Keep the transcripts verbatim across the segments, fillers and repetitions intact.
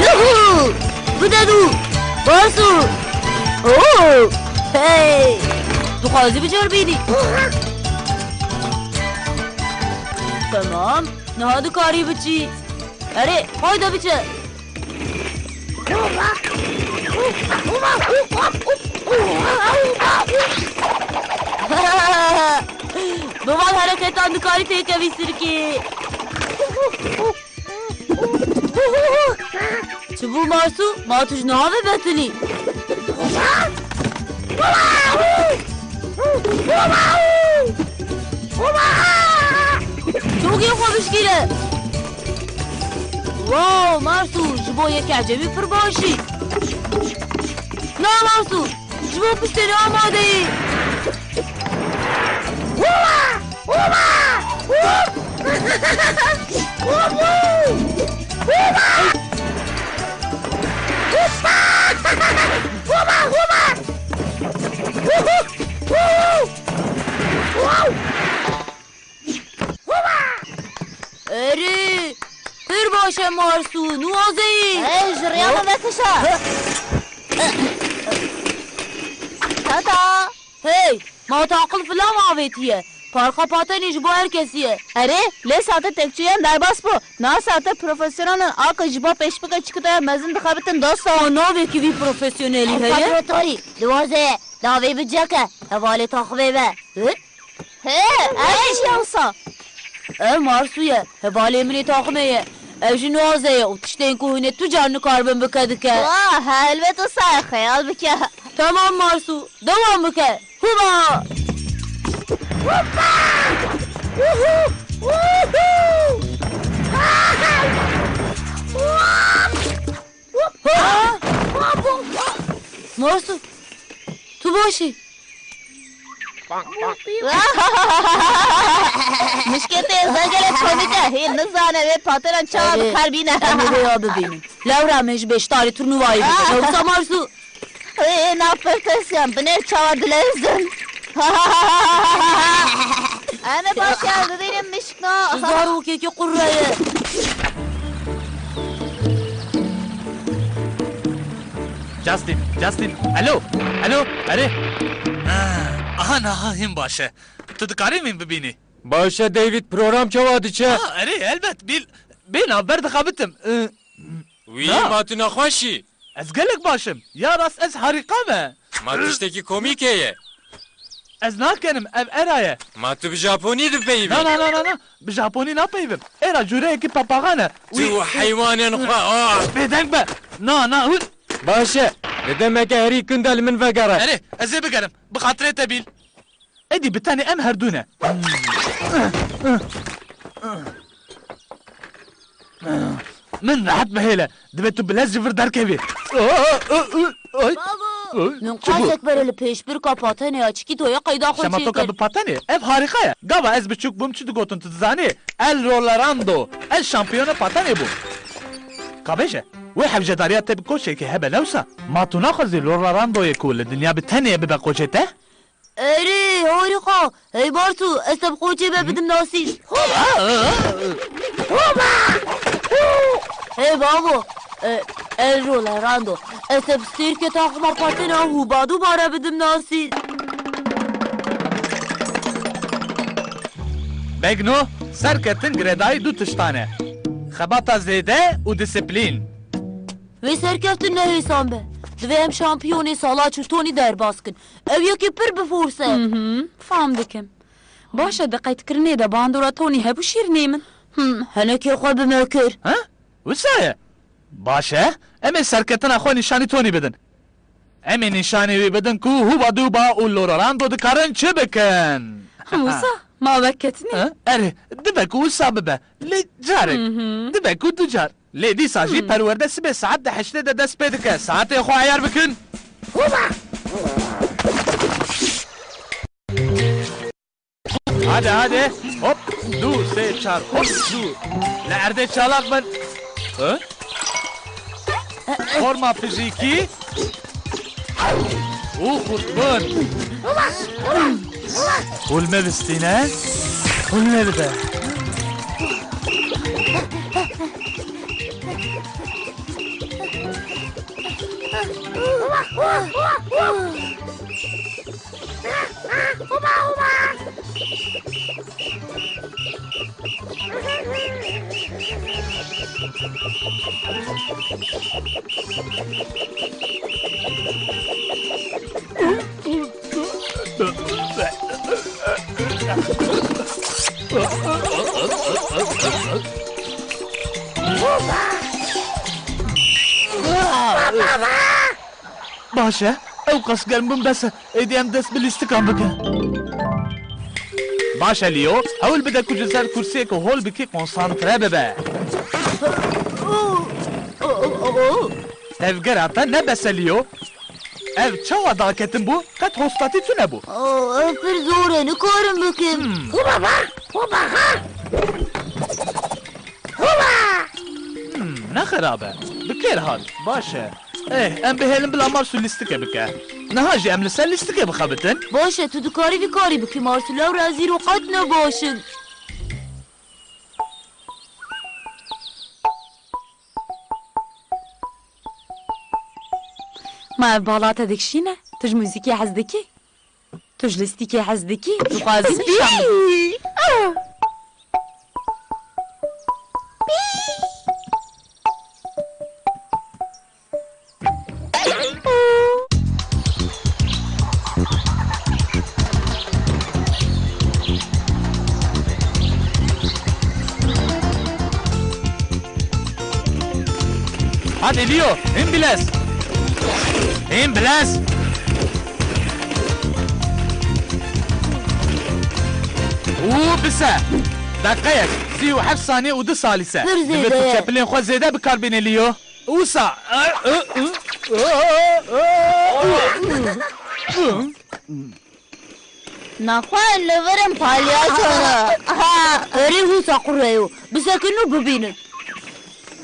Yuhu! Bide dû! Barsu! Oo! Hey! Dixwazî biceribînî? Temam, niha dikarî biçî. Erê, hayde biçe. Bi van hereketan dikarî têkevî sirkê. Çi bû Marsu? Ma tu ji niha ve betilî? Çûgê xwe bişkîne. Wow, Marsu, ji bo yek ecemî pir baş î. Na Marsu, ji bo piştênê amade yî. Hoba! Hoba! Hop! Hop! Hoba! Hoba! Hoba! Hu, hu! Hu, hu! Wow! Hoba! Erê, pir baş e Marsu, niwazeyî. Hey, ji rêya min vekişa. Tata! Hey, ma taqil filan avêtiye. Parka patenê ji bo her kesî ye. Erê, lê sate tekçûyan derbas bû. Na sate profesyonelan a ku ji bo pêşbirka çikitoya mezin dixebitin dosto. Ma navê kî vî profesyonelî heye? Laboratorî, diwaze, davê biceke, hevalê taxivê ve. Hi? He, ev jî wisa. Ev Marsu ye, hevalê min ê taximê ye. Ev jî Nuaze ye û tiştên ku hûn ê tu car nikaribin bike dike. Wa, helbet wisa ye, xeyal bike. Temam Marsu, dewam bike. Huba! Huba! Uhu! Uhu! Marsu, tu baş î? Mişketê, êza gelek komîk e. Hê nizane wê pateran çawa bi kar bîne. Erê, em ê vê ya bibînin. Lewra em ê ji beşdarî turnuvayê bikin. Yoksa Marsu. Hê, na pir tirsiyan, binêr çawa dileyizin. Em ê baş ya bibînin mişkna. Zarokekî qurre ye. Justin, Justin, alo, alo, erê. Ha, aha, niha hîn baş e. Tu dikarî min bibînî? Baş e, David, program çawa diçe? Ha, erê, helbet, bîl, bê navber dixebitim. Ih, Wî, na. Ma tu nexweş î? Ez gelek baş im. Ya rast ez harîka me. Ma tiştekî komîk heye. Ez nakenim, ev era ye. Ma tu bi Japonî dipeyivî? Na, na, na, na, na. Bi Japonî napeyivim. Era cûreyekî papaxan e. Tu heywanên xwe, ah! Bêdeng be. Na, na, hûn. Baş e. Li demeke herî kin de li min vegere. Erê, ez ê bigerim. Bi xatirê te bîl. Êdî bi tenê em herdû ne. Min rehet bihêle. Divê tu bi lez ji vir derkevî. Bavo! Min qasek bere li pêşbirka patenê ya çikî toya qeyda xwe çêkir. Şema toka bi patenê? Ev harîka ye. Gava ez biçûk bûm çi digotin tu dizanî? El Rollerando. Ez şampiyona patenê bûm. Ka bêje, wê hewcedariya te bi koçekê hebe ne wisa? Ma tu naxwazî Rollerandoyê ku li dinya bi tenê ye bibe koçê te? Erê, harîka! Hey Marsu, ez te bi qoçê me bidim nasîn. Hoba! Hoba! Hey bavo, e, El Rollerando, ez te bi sêrkê taxima patena hûbadûba re bidim nasîn. Begno, serketin girêdayî du tiştan e. Xebata zêde û disiplîn. Wê serkeftin ne hêsan be. Divê em şampiyonê sala çû Tonî derbas kin. Ew yekî pir bi forse. Hı hı, fam dikim. Baş e, di qeydkirinê de bandora Tonî hebû şîrnê min. Him, henekê xwe bi me kir. Ha? Wisa ye? Baş e, em ê serketina xwe nîşanî Tonî bidin. Em ê nîşanî wî bidin ku Hûba Dûba û Lororando dikarin çi bikin. Wisa, ma wek ketinê. Ha? Erê, dibe ku wisa bibe. Lê carek, Hı hı. dibe ku du car. Lê dîsa jî Hı. perwerde sibê saet de heştê de dest pê dike. Saetê xwe eyar bikin. Hadi, hadi. Hop, du, sê, çar. Hop, du. Li erdê çalak bin. Hı? Forma fizîkî û xurtbûn. Hûlme bistîne. Hûlme bide. Baş e, ew qas germ bûn bes e. Êdî em dest bi lîstikan bikin. Baş e Leo, hewl bide ku ji ser kursiyeke hol bikî konsantre bibe. Tevgera te ne bes e Leo. Ev çawa daketin bû? Qet hostatî tune bû. Oh, ev pir zor e, nikarim bikim. Hmm. Hu baba, hu baba. Hoba! Hmm, ne xerab e. Bi kêr hat. Baş e. Eh, em bihêlin bila Marsu lîstikê bike. Niha jî em li ser lîstikê bixebitin. Baş e, tu dikarî vî karî bikî Marsu, lewra ez îro qet ne baş in. Ma ev bala te dikişîne? Tu ji muzîkê hez dikî? Tu ji lîstikê hez dikî? Dixwazî nîşan bidî? Hadi Leo, hîn bilez. Hîn bilez. Û bise. Deqeyek, sî û heft saniye û du salîse. Pir zêde ye. Divê tu çepilên xwe zêde bi kar bînî Leo. Wisa. Naxwe li vir in palyaço re. Ha, erê wisa qureyo. Bisekin û bibînin.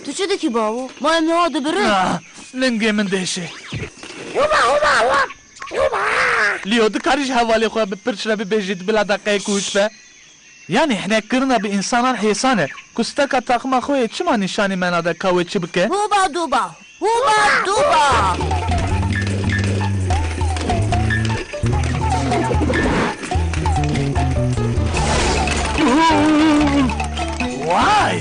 Tu çi dikî bawo? Ma em niha dibirin? Ah, lingê min dêşê. Huba, huba, huba, huba. Leo, dikarî ji hevalê xwe bi pirç re bibêjî bila deqeyek û hişt be? Yanî hinekirina bi însanan hêsan e. Kusteka taxima xwe yê çima nîşanî me nade ka wê çi bike? Huba duba, huba duba. Vay!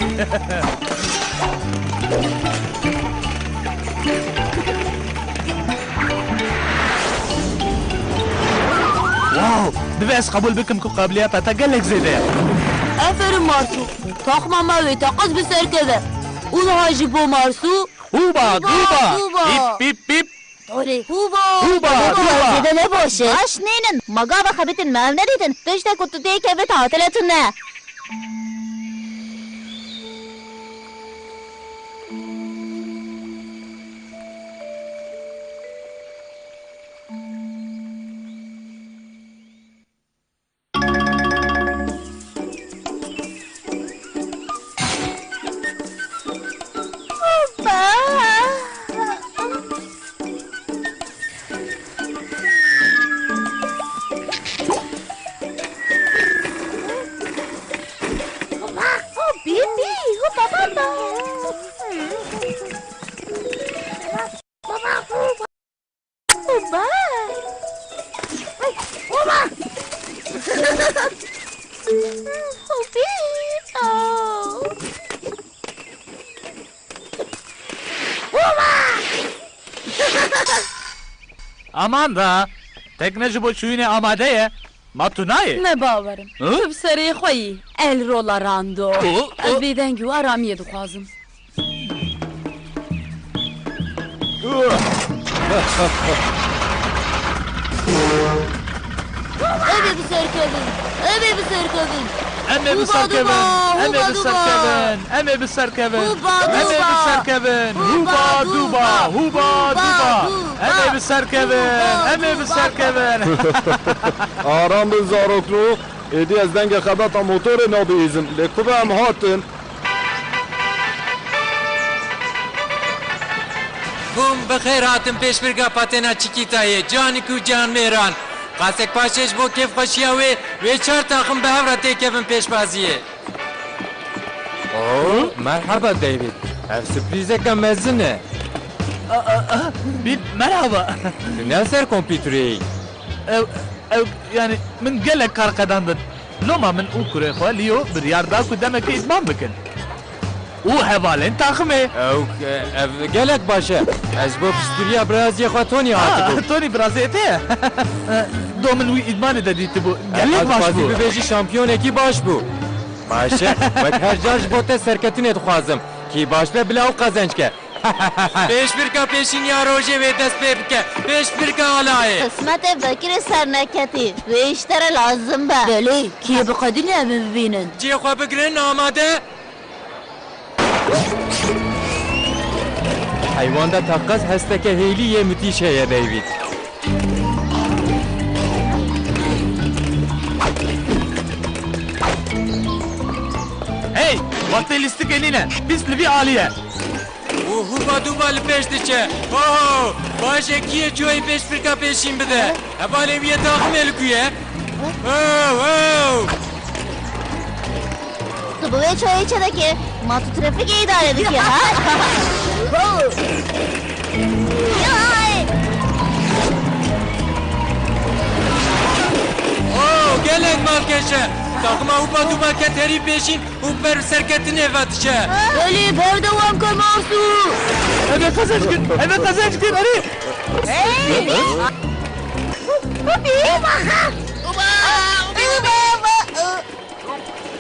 Wow! Divê ez qebûl bikim ku qabiliyeta te gelek zêde ye. Aferin Marsu. Taxma me wê teqez bi ser keve. Û niha jî bo Marsu. Huba, huba, duba. Huba. Pîp, pîp, pîp. Tolê. Huba. Huba, huba. Zêde ne baş e. Baş nînin. Ma gava xebitin me ev nedîtin. Tiştek ku tu tê kevit hatire tune. Bî, bî, hupa, hupa. Aman ra, tekne ji bo çûyînê amade ye. Ma tu nayê? Ne bawerim. Hı? Tu bi serê xwe yî. El rola rando. Hı, hı. Ez bêdengî û aramiyê dixwazim. Ev ê bi ser kevin. Ev ê bi ser kevin. Em ê bi ser kevin. Em ê bi ser kevin. Em ê bi ser kevin. Em ê bi ser kevin. Huba duba. Huba duba. Em ê bi ser kevin. Em ê bi ser kevin. Aram bin zarokno. Êdî ez dengê xebata motorê nabihîzim. Lê ku be em hatin. Hûn bi xêr hatin pêşbirka Patena Çikîtayê, canik û ciyanmêran. Qasek paşê ji bo kêfxweşiya wê, wê çar taxim bi hev re têkevin pêşbaziyê. Oo, merhaba David. Ev surprîzeke mezin e. A, a, a, Bill, merhaba. Tu ne ser kompîterê yî? Ew, ew, yani min gelek kar qedandin. Loma min û kurê xwe Leo biryar da ku demekê îdman bikin. Û hevalên taximê. Ew, ev gelek baş e. Ez bo piştgiriya biraziyê xwe Tony hatibûm. Ah, Tony biraziyê te ye? Do min wî îdmanê de dîtibû. Gelek baş bû. Dixwazî bibêjî şampiyonekî baş bû. Baş e, wek her car ji bo te serketinê dixwazim. Kî baş be bila ew qezenc ke. Pêşbirka pêşîniya rojê wê dest pê bike. Pêşbirka alayê. Qismetê vekirî serneketî. Wê ji te re lazim be. Belê, kî yê biqedîne em ê bibînin. Cihê xwe bigirin, amade. Heywan de teqez hesteke hêlî yê mitîş heye, David. Hey! Wextê lîstikê nîne. Pîs li vî alî ye. Û hûba dûba li pêş diçe. Ho! Baş e, kî yê çûyî pêşbirka pêşîn bide? Hevalê wî yê taximê li ku ye? Ho, ho! Tu bi wê çayê çi dikî? Ma tu trafîkê îdare dikî, ha? Yay! Oh, gelek balkêş e. Taxima hûba dûba ket herî pêşîn û ber bi serketinê ve diçe. Belê, berdewam ke Marsu. Em ê qezenc kin, em ê qezenc kin, erê. Hey! Uba! Uba!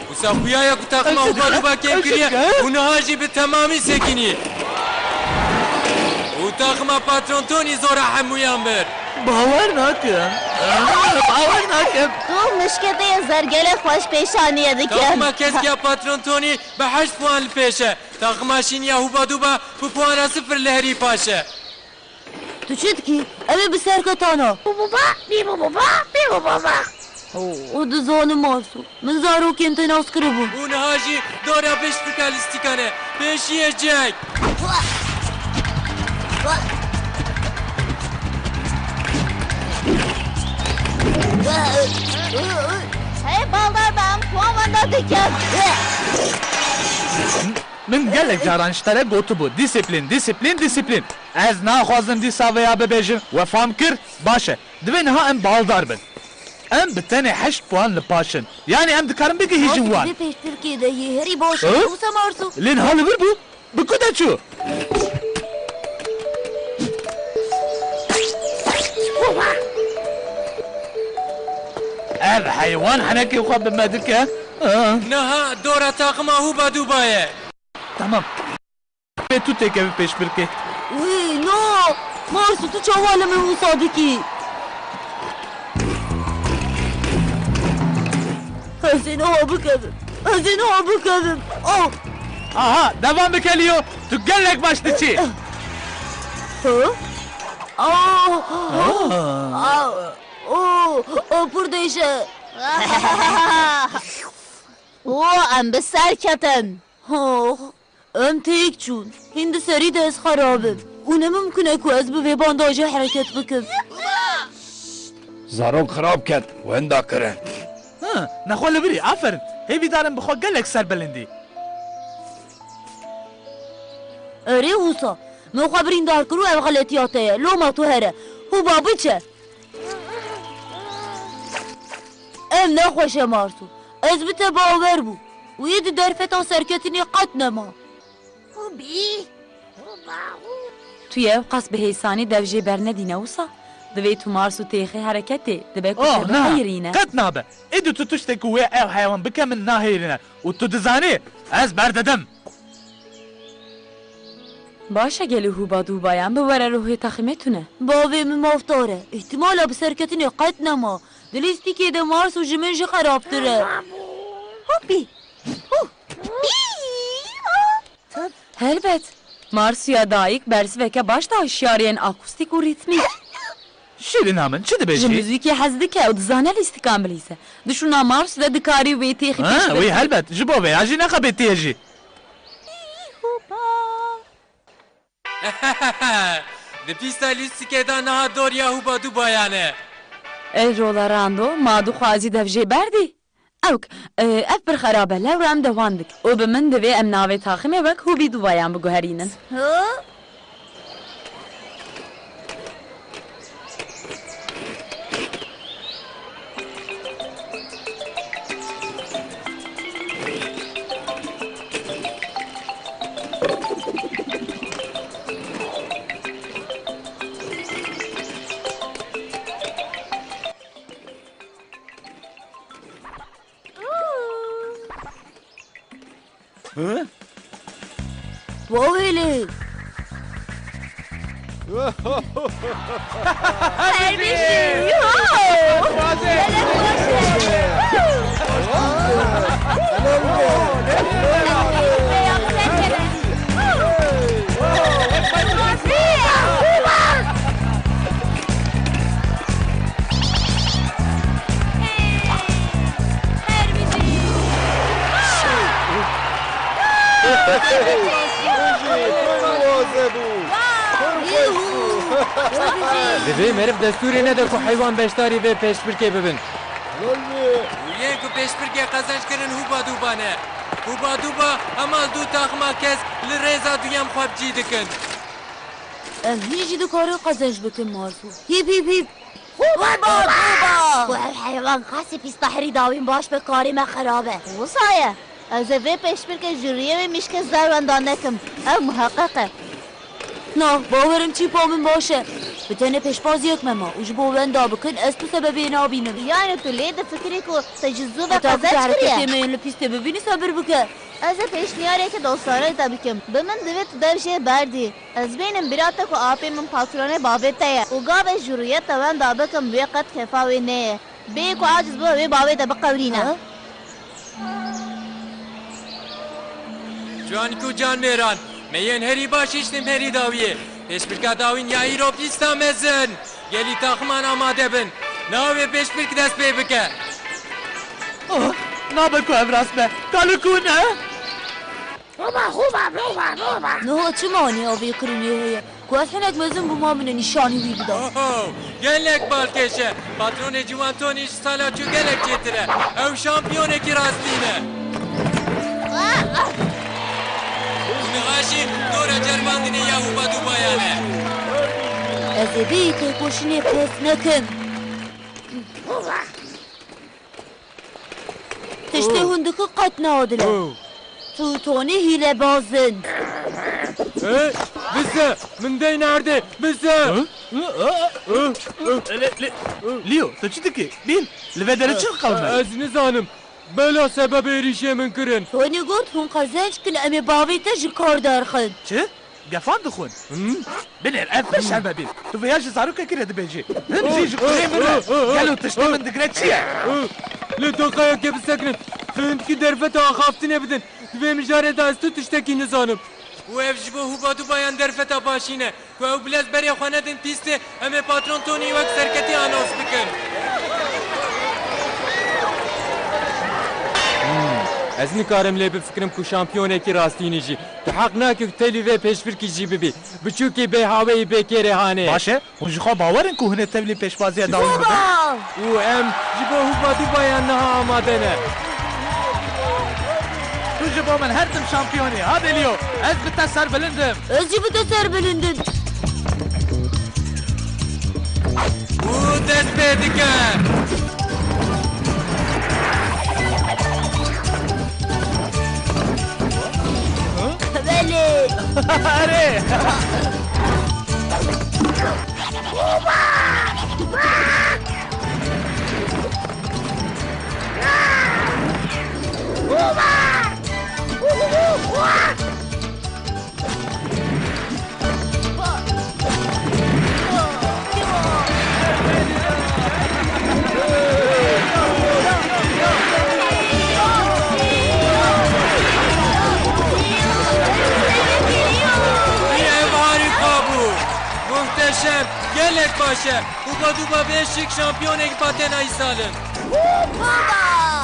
Wisa xuya ye ku taxima hûba dûba kêm kiriye û niha jî bi temamî sekinî. Û taxima patron Tony zora hemûyan bir. Bawer nakim. Bawer nakim. Tu mişketê zer gelek xweş pêşaniye dike. Taxima keskiya patron Tony bi heşt puan li pêş e. Taxima şîniya hûba dûba bi puana sifir li herî paş e. Tu çi dikî? Ev ê bi serketana. Bû bû ba, bî bû bû ba, bî bû bû ba. O, o dizanim Marsu. Min zarokên te nas kiribûn. Û niha jî dora pêşbirka lîstîkan e. Pêşiyê cek. Hey, baldar be, em puan wenda dikin. Min gelek caran ji te re gotibû, dîsiplîn, dîsiplîn, dîsiplîn. Ez naxwazim dîsa vêya bibêjim, we fam kir? Baş e. Divê niha em baldar bin. Em bi tenê heşt puan li paş in. Yanî em dikarin bigihîjin wan. Marsu, tu dê pêştirkê de yî. Herî baş e. Hı? Wisa Marsu. Lê niha li vir bû. Bi ku de çû? Ev heywan henekê xwe bi me dike. Ah. Niha dora taxima hûba dûba ye. Tamam. Bê tu têkevî pêşbirkê. Wî, no! Marsu, tu çawa li min wisa dikî? Ez ê niha bikevim. Ez ê niha bikevim. Oh! Aha, devam bike Leo. Tu gelek baş diçî. Hı? Ah! Ah! Ah! Oh! Oh, pir dêş e. Oh, em bi ser ketin. Oh! Em têk çûn. Hîn di serî de ez xerab im. Û ne mimkun e ku ez bi vê bandajê hereket bikim. Zarok xirab ket, wenda kirin. Hı, nexwe li birî, aferin. Hêvîdarim bi xwe gelek serbilind î. Erê wisa, min xwe birîndar kir û ev xeletiya te ye. Loma tu here. Hûba biçe. Ev nexweş e Marsu. Ez bi te bawer bûm. Û yê di derfeta serketinê qet nema. Hûbî. Hûba hû. Tu yê ew qas bi hêsanî dev jê bernedîne wisa? Divê tu Mars û têxê hereketê, dibe ku Oh, te na, biheyirîne. Qet nabe. Êdî tu tiştek ku wê ew heywan bike min nahêrîne. Û tu dizanî, ez berdidim. Baş e, gelî hûba dûbayan bi were ruhê taximê tune. Bavê min mafdar e. Îhtimala bi serketinê qet nema. Di lîstikê de Mars û ji min jî xerabtir e. Hopî! Huh! Helbet. Mars ya dayik bersiveke baş da hişyariyên akustîk û rîtmîk. Şîrîna min, çi dibêjî? Ji muzîkê hez dike û dizane lîstikan bilîze. Di şûna Mars de dikarî wê têxî Ha, pêş wî bixî. Helbet. Ji bo vê ya jî nexebitî ye jî. Di pîsta lîstikê de niha doriya hûba dûbayan e. Ê Rollerando, ma dixwazî dev jê berdî? Ewk, e, ev pir xerab e, lewra em dewan dik. Û bi min divê em navê taximê wek hûbî dûbayan biguherînin. Hı? Hı? Wawêlê! Her bir şey! Yuhu! Gelin hoş geldin! Divê meriv destûrê nede ku heywan beşdarî vê pêşbirkê bibin. Û yên ku pêşbirkê qezenc kirin hûba dûba ne. Hûba dûba hema du taxima kesk li rêza duyem xwe bi cî dikin. Em hîn jî dikarin qezenc bikin, Marsu. Hîp, hîp, hîp. Hûba, hûba, hûba. Ku ev heywan qasî pîsta herî dawîn baş be, karê me xerab e. Wisa ye. Ez ê vê pêşbirkê ji rûyê wê mişkê zer wenda nekim. Ew miheqeq e. Na, bawerim çîpa min baş e. Bi tenê pêşbaziyek me ma û ji bo wenda bikin, ez tu sebebê nabînim. Yani tu lê difikirî ku te ji zû ve Heta ku qezenc kiriye? Hereketê me yên li pîstê bibînî, sebir bike. Ez ê pêşniyareke dostane te bikim. Bi min divê tu dev jê berdî. Ez bênim bira te ku apê min patronê bavê te ye û gavê ji rûyê te wenda bikim wê qet kefa wê neyê. Bê ku aciz bibe wê bavê te biqewirîne. Ha? Ciwanî ku can mêran, me yên herî baş hiştin herî dawiyê. Pêşbirka dawîn ya îro pîsta mezin. Gelî taximan amade bin. Navê pêşbirk dest pê bike. Oh, nabe ku ev rast be. Kaliku ne? Hoba, hoba, hoba, hoba. Niha çi manê ev ê kirinê heye? Ku ez hinek mezin bûma min ê nîşanî wî bida. Oho, gelek balkêş e. Patronê Ciwan Tony ji sala çû gelek çêtir e. Ew şampiyonekî rastîn e. Û niha jî dora ceribandinê ya hûba dûbayan e. Ez ê bêyî têkoşînê pes nekim. Tiştê hûn dikin qet ne adil e. Oh. Tu Tony hîlebaz in. Hey, bize, min dey nerdê, bize. Hı? Hı? Hı? Hı? Lê, lê, Leo, tu çi dikî? Bîn, li vê derê çi diqewime? Ez nizanim. Bela sebebê êrîşê min kirin. Tony got, hûn qezenc kin, em ê bavê te ji kar derxin. Çi? Gefan dixwin. Hmm? Binêr, ev pir şerm e bîn. Tu vêya ji zarokekî re dibêjî. Him jî ji kurê min re. Gelo tiştê min digre çi ye? Lê doqayeke bisekinin. Xeyindkî derfeta axaftinê bidin. Di vê mijarê de ez tu tiştekî nizanim. Û ev ji bo hûba dubayan derfeta başî ne. Ku ew bilez berê xwe nedin pîstê, em ê patron Tony wek serketî anons bikin. Hmm, ez nikarim lê bifikirim ku şampiyonekî rastînî jî. Tu heq nake ku tevlî vê pêşbirkî jî bibî. Biçûkî bê haweyî bê kêrê hanê. Baş e, hûn ji xwe bawer in ku hûn ê tevlî pêşbaziya dawî bibin? Û em ji bo hûba dubayan niha amade ne. Tu ji bo min her tim şampiyonî. Hadi Leo, ez bi te serbilind im. Ez jî bi te serbilind im. Û dest pê dike. Belê. Erê. Şem, gelek baş e. Huba Duba vê şik şampiyonê Vatena îsal in.